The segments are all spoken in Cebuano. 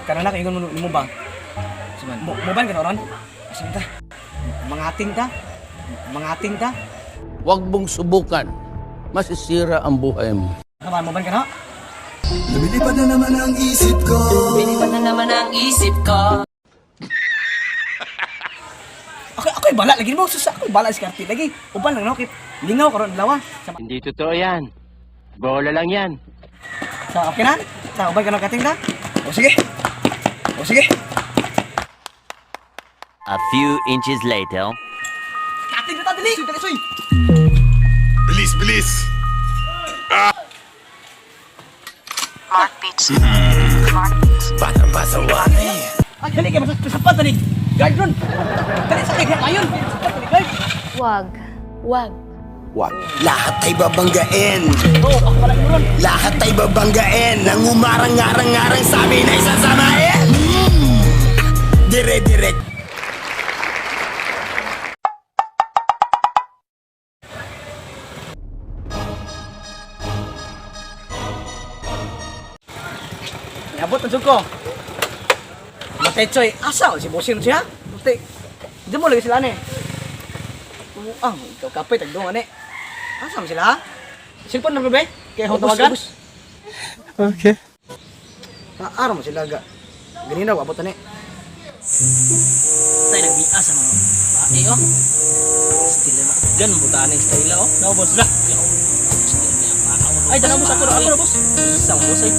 Kanang na ingon mo nimo ba? Mo mo ban ka ron? Asa ta? Mangating ta? Mangating ta? Huwag mong subukan. Masisira ang buhay mo. Ano mo ban ka na? Lumilipad na naman ang isip ko. Lumilipad na naman ang isip ko. Ako ako'y bala lagi mo sus ako'y bala si Karti lagi. Uban lang no kay lingaw karon adlaw. Sa, Hindi totoo yan. Bola lang yan. sa okay na? Sa uban ka na kating ta? O sige. O sige. A few inches later. Kating na ta dili. Dali soy. Bilis, bilis! Mark Beats. Mark Beats. Batang pasaway. Ay dali kay masapat ni guard ron. Dali sa kay ayon. Sapat ni guard. Wag. Wag. Wag. Lahat ay babanggain. Oh, ako wala mo ron. Lahat ay babanggain. Nang umarang-arang-arang sa amin ay sasamain. Dire-direct. Niabot na jud ko. Matay choy, asa o si bossing siya? Matay. Di mo lagi sila ni. Ah, ikaw kapay tagdung ani. Asa man sila? Ha? Cellphone na ba? Kay ho tawagan. Okay. Aaro mo sila ga. Ganina abot ani. Tayo nagbias sa mga bae, oh. Still na. Diyan, butaan ang style, oh. No, boss. Lah. Ay, dala boss. Ako na, boss. Isang boss, ay.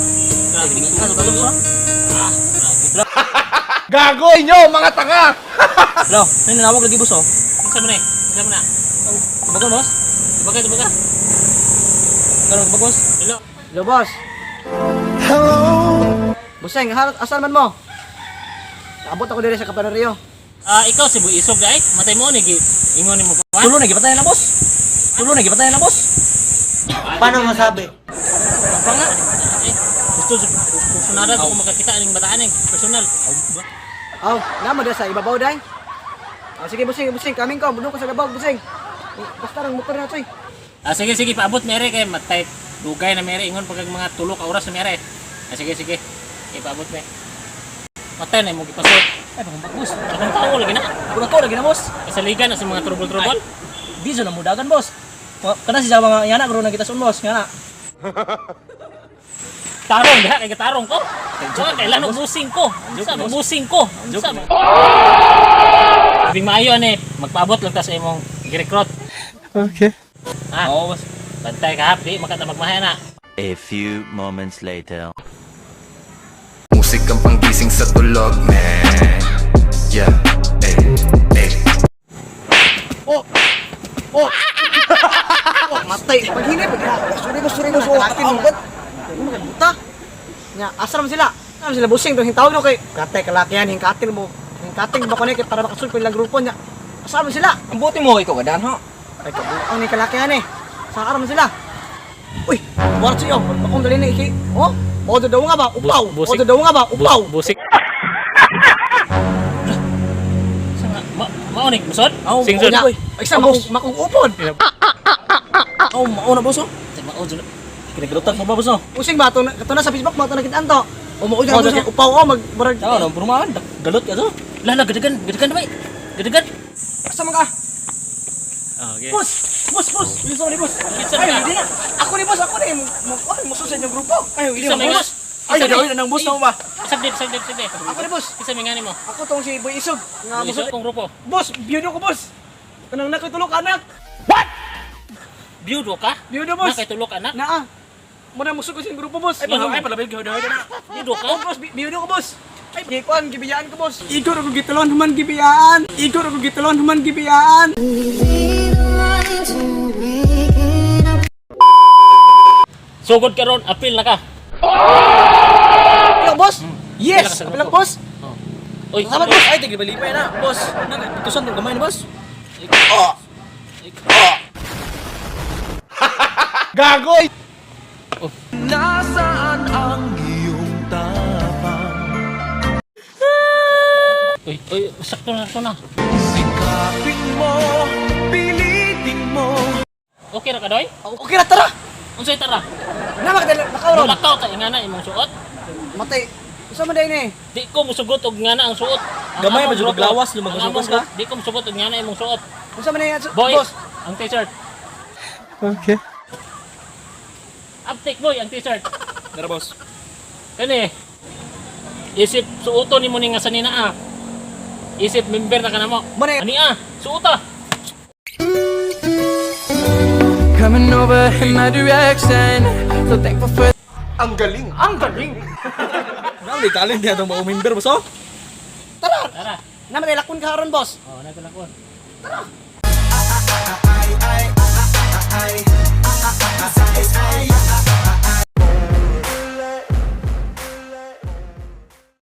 Grabe, ano ka, boss, ah? Ah, grabe. Gago inyo, mga tanga! Hello, may nanawag lagi, boss, oh. Unsa mo na, eh? Unsa mo na? Oh, tubagan, boss. Tubaga, tubaga. Ganun, tubag, boss. Hello. Hello, boss. Hello. Bossing, asan man mo? Abot ako diri sa Capanerio. Ah, ikaw si Boy Isog, ay. Matay mo ni gi ingon nimo pa. Tulo na gipatay na, boss. Tulo na gipatay na, boss. Paano masabi? Pa nga. Eh, gusto personal ko makakita ning bataan eh, personal. Aw, namo diri sa ibabaw day. Ah, sige, bossing, bossing, kaming ko, budong ko sa ibabaw, bossing. Eh, basta rang motor na, choy. Ah, sige sige paabot mere kay matay dugay na mere ingon pag mga tulo ka oras na mere. Ah, sige sige. Ipaabot me. Matay na mo gipasod. Ay, pag boss. Akong tao lagi na. Ako ko lagi na, boss. Kasaligan na sa mga trouble-trouble. Di na mudagan, boss. Kana si Jawa nga yana gro na kita sun, boss. Ngana. Tarong diha kay gatarong ko. Joke, kailan og busing ko. Unsa ba busing ko? Unsa ba? Labing maayo ani, magpaabot lang ta sa imong gi-recruit. Okay. Ha? Oo, boss. Bantay ka ha, di makata magmahay na. A few moments later. Musik ang panggising sa tulog, man. Yeah, eh, eh. Oh. Oh. Oh, matay. Paghinay pag sorry boss, sorry boss. Oh, ang bat. Buta. Nya, asa man sila? Asa man sila busing tong hintawag no kay katay kalakihan hingkatin mo. Hingkatin ba ko ni kay para makasul ko ilang grupo nya. Asa man sila? Ang buti mo, ikaw gadan ho. Ay kabuang ni kalakihan eh. Sa man sila? Uy, war siyo. Akong dali na iki. Oh, Odo daw nga ba? Upaw. Busik. Odo daw nga ba? Upaw. Busik. Sa nga, ma mao ni musod? Singsod. Nya, Ay, sa makong makong upod. Oh, mauna boss oh. Mao jud. Kinagalutan mo ba boss oh? Using ba to na kato na sa Facebook mo to nakitaan to. O mao Oh, boss. oh. upaw oh mag murag. Tao na brumahan, galot ka to. Lah lah gadagan, gadagan na bay. Gadagan. Asa man ka? Ah, okay. Boss! Boss, boss! Bilisan mo ni boss! Bilisan Ay, ka. hindi na! Ako ni boss, ako ni! Mo sa inyong grupo! Ay, hindi Isa mo may boss. nga. Ay, dawin na ng boss na mo ba? Saglit, saglit, saglit. Ako ni boss! Isa may ngani mo. Ako tong si Boy Isog! Nga boss! Isog kong grupo. Boss! Biyudo ko boss! Kanang nakatulog anak! Biyudo ka? Biyudo boss! Na kay tulok anak. Naa! Muna musog ko sa inyong grupo boss! Ay, pala ay pala gawin na. Biyudo ka? Oh, boss! Biyudo ko boss! Ay, gikuan, gibiyaan ko boss! Igor ako gitulon, human gibiyaan! Igor ako gitulon, human gibiyaan! Sugod ka ron, apil na ka. Hello boss! Yes! Apil ka sa Apil lang grupo. boss! Oy, Salamat boss! Ay, tigibalipay na, boss. Nagtusan tong gamay na boss. Gagoy! Uy, uy, sakto na, sakto na. Sikapin mo, pilitin mo. Okay ra ka doy? Okay ra, tara. Unsay tara? Na makadala lakaw ron. Lakaw ta ingana imong suot. Matay. Usa man day ni. Di ko musugot og ngana ang suot. Ang Gamay among ba jud grupo- og lawas, ang lumagusugos among ka? Di ko musugot og ngana imong suot. Usa man day Boy, boss. ang t-shirt. Okay. Uptake boy, ang t-shirt. Dara boss. Kani. Isip suoto nimo ni nga sanina ah. Isip member na ka namo. Muna- Ani ah, suota. Coming over in my direction. So thankful for Ang galing! Ang galing. Nang di talent diha tong maumimber boss oh. Tara. Tara. Na matay lakon ka ron, boss. Oh, na ko. Ay,